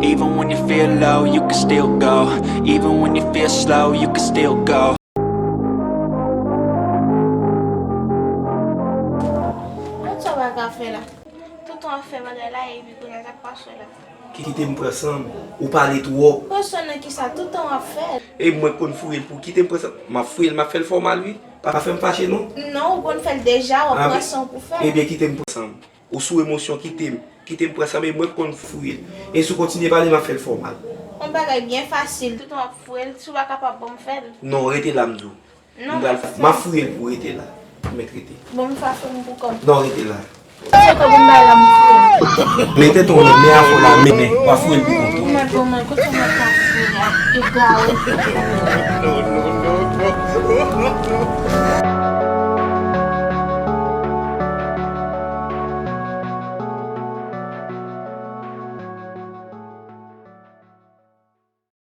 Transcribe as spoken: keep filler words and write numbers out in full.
Even when you feel low, you can still go. Even when you feel slow, you can still go. Mwen sa w pa ka fè la. Toutan w ap fè bagay la, epi kounye a sa k pase w la. Kite m pran san m. Ou pale twòp. Pran san nan kisa? Toutan w ap fè l. E mwen k konn fouye l pou kite m pran san m. M ap fouye l, m ap fè l fè w mal, wi. Pa fè m fache, non. Non, ou konn fè l deja, w ap pran san w pou fè l. Ebyen, kite m pran san m. Ou sou emosyon, kite m. Kite m pran san m, e mwen k konn fouye l. E si w kontinye pale, m ap fè l fè w mal. Yon bagay byen fasil. Toutan w ap fouye l, si w pa kapab ban m fè l. Non, rete la, m di w. Non, m pral, m ap fouye l pou w rete la. Ou mèt rete. Bon, m fa fè m pou kòb. Non, rete la. Se kòb m bay la, m fouye l. Mete ton men, men afò la, men, men. W ap fouye l pou kont ou. Mwen, bon, mwen, kote mwen ka fouye a? Egare.